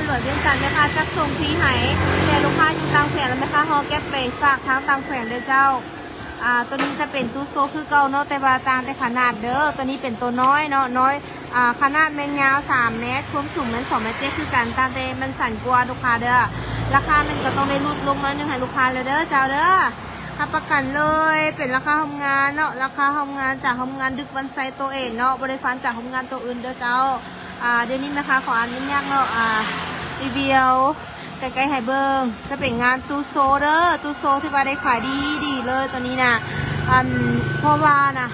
ສວນວຽງຈັນ ແມ່ຄ້າຈັກສົ່ງຟຣີໃຫ້ ແຕ່ລູກຄ້າຢູ່ຕ່າງແຂວງ ແລ້ວແມ່ຄ້າຮໍເກັບໄປຝາກທາງຕ່າງແຂວງເດີເຈົ້າ. ອ່າ ໂຕນີ້ຈະເປັນຕູ້ໂຊຄືເກົ່າເນາະ ແຕ່ວ່າຕ່າງແຕ່ຂະໜາດເດີ. ໂຕນີ້ເປັນໂຕນ້ອຍເນາະ ນ້ອຍ ອ່າ ຂະໜາດແມ່ນຍາວສາມແມັດ ຄວາມສູງແມ່ນສອງແມັດເຈັດຄືກັນ ຕ່າງແຕ່ມັນສັ້ນກວ່າລູກຄ້າເດີ. ລາຄາມັນກໍຕ້ອງໄດ້ຫຼຸດລົງໜ້ອຍໜຶ່ງໃຫ້ລູກຄ້າແລ້ວເດີເຈົ້າເດີ. ຮັບປະກັນເລີຍ ເປັນລາຄາໂຮງງານເນາະ ລາຄາໂຮງງານ ຈາກໂຮງງານດຶກວັນໄຊໂຕເອງເນາະ ບໍ່ໄດ້ຟັນຈາກໂຮງງານໂຕອື່ນເດີເຈົ້າ. ອ່າ ດຽວນີ້ແມ່ຄ້າຂໍອະນຸຍາດເນາະ ອ່າ ຣີວິວໃກ້ໆໃຫ້ເບິ່ງ ຈະເປັນງານຕູ້ໂຊເດີ ຕູ້ໂຊທີ່ວ່າໄດ້ຂາຍດີໆເລີຍໂຕນີ້ນະ. ອັນ ເພາະວ່ານະ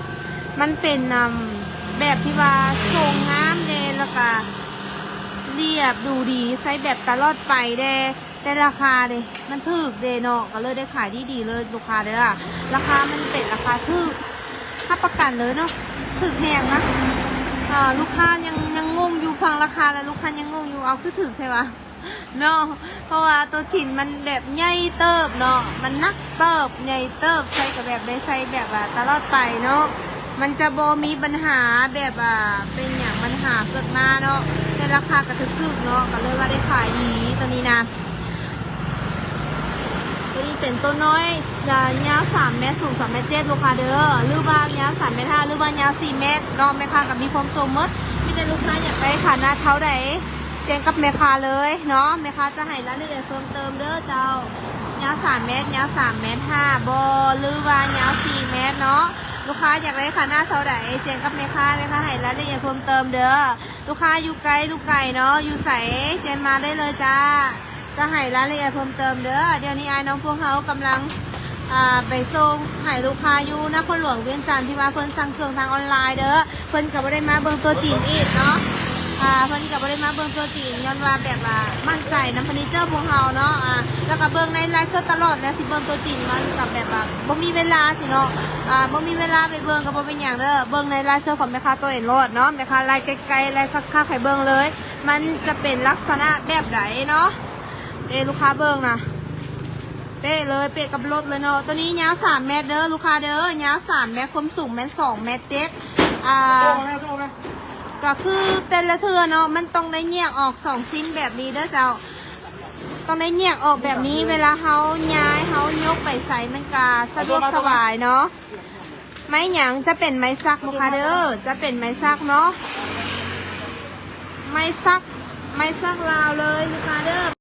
ມັນເປັນ ອາ ແບບທີ່ວ່າຊົງງາມແດ່ ແລ້ວກະລຽບດູດີ ໃຊ້ແບບຕະຫຼອດໄປແດ່ ແຕ່ລາຄາເດ ມັນຖືກເດເນາະ ກໍເລີຍໄດ້ຂາຍດີໆເລີຍລູກຄ້າເດີ. ລາຄາມັນເປັນລາຄາຖືກ ຮັບປະກັນເລີຍເນາະ ຖືກແຮງນະ. ເອີ ລູກຄ້າຍັງ ຍັງງົງຢູ່ ຟັງລາຄາແລ້ວລູກຄ້າຍັງງົງຢູ່ ເອົາ ຄືຖືກແທ້ວະ ເນາະ ເພາະວ່າໂຕຈິງມັນແບບໃຫຍ່ເຕີບເນາະ ມັນໜັກເຕີບ ໃຫຍ່ເຕີບ ໃສ່ກໍແບບໄດ້ໃສ່ແບບວ່າຕະຫຼອດໄປເນາະ ມັນຈະບໍ່ມີບັນຫາແບບວ່າເປັນຫຍັງບັນຫາເກີດມາເນາະ ແຕ່ລາຄາກໍຖືກໆເນາະ ກໍເລີຍວ່າໄດ້ຂາຍດີໂຕນີ້ນະ. ໂຕນີ້ເປັນໂຕນ້ອຍ ຍາວສາມແມັດ ສູງສອງແມັດເຈັດລູກຄ້າເດີ ຫຼືວ່າຍາວສາມແມັດຫ້າ ຫຼືວ່າຍາວສີ່ແມັດເນາະ ແມ່ຄ້າກໍມີພ້ອມສົ່ງໝົດ. ມີແຕ່ລູກຄ້າຢາກໄດ້ຂະໜາດເທົ່າໃດ ແຈ້ງກັບແມ່ຄ້າເລີຍເນາະ ແມ່ຄ້າຈະໃຫ້ລາຍລະອຽດເພີ່ມເຕີມເດີເຈົ້າ. ຍາວສາມແມັດ ຍາວສາມແມັດຫ້າບໍ ຫຼືວ່າຍາວສີ່ແມັດເນາະ ລູກຄ້າຢາກໄດ້ຂະໜາດເທົ່າໃດ ແຈ້ງກັບແມ່ຄ້າ ແມ່ຄ້າໃຫ້ລາຍລະອຽດເພີ່ມເຕີມເດີ. ລູກຄ້າຢູ່ໃກ້ ຢູ່ໄກເນາະ ຢູ່ໃສ ແຈ້ງມາໄດ້ເລີຍຈ້າ ຈະໃຫ້ລາຍລະອຽດເພີ່ມເຕີມເດີ. ດຽວນີ້ອ້າຍນ້ອງພວກເຮົາກຳລັງ ອ່າ ໄປສົ່ງໃຫ້ລູກຄ້າຢູ່ນະຄອນຫຼວງວຽງຈັນ ທີ່ວ່າເພິ່ນສັ່ງເຄື່ອງທາງອອນລາຍເດີ. ເພິ່ນກໍບໍ່ໄດ້ມາເບິ່ງຕົວຈິງອີກເນາະ ອ່າ ເພິ່ນກໍບໍ່ໄດ້ມາເບິ່ງຕົວຈິງ ຍ້ອນວ່າແບບວ່າໝັ້ນໃຈນຳເຟີນີເຈີພວກເຮົາເນາະ ອ່າ ແລ້ວກໍເບິ່ງໃນໄລຟ໌ສົດຕະຫຼອດ ແລ້ວຊິເບິ່ງຕົວຈິງມັນກໍແບບວ່າບໍ່ມີເວລາຊີ້ເນາະ ອ່າ ບໍ່ມີເວລາໄປເບິ່ງກໍບໍ່ເປັນຫຍັງເດີ ເບິ່ງໃນໄລຟ໌ສົດຂອງແມ່ຄ້າໂຕເອງໂລດເນາະ ແມ່ຄ້າໄລຟ໌ໃກ້ໆ ໄລຟ໌ຄັກໆໃຫ້ເບິ່ງເລີຍ ມັນຈະເປັນລັກສະນະແບບໃດເນາະ. ເອີ ລູກຄ້າເບິ່ງນະ ເປະເລີຍ ເປະກັບລົດເລີຍເນາະ. ໂຕນີ້ຍາວສາມແມັດເດີລູກຄ້າເດີ ຍາວສາມແມັດ ຄວາມສູງແມ່ນສອງແມັດເຈັດ ອ່າ ກໍຄືແຕ່ລະເທື່ອເນາະ ມັນຕ້ອງໄດ້ແຍກອອກສອງຊິ້ນແບບນີ້ເດີເຈົ້າ ຕ້ອງໄດ້ແຍກອອກແບບນີ້ ເວລາເຮົາຍ້າຍ ເຮົາຍົກໄປໃສ ມັນກະສະດວກສະບາຍເນາະ. ໄມ້ຫຍັງ? ຈະເປັນໄມ້ສັກລູກຄ້າເດີ ຈະເປັນໄມ້ສັກເນາະ ໄມ້ສັກ ໄມ້ສັກລາວເລີຍລູກຄ້າເດີ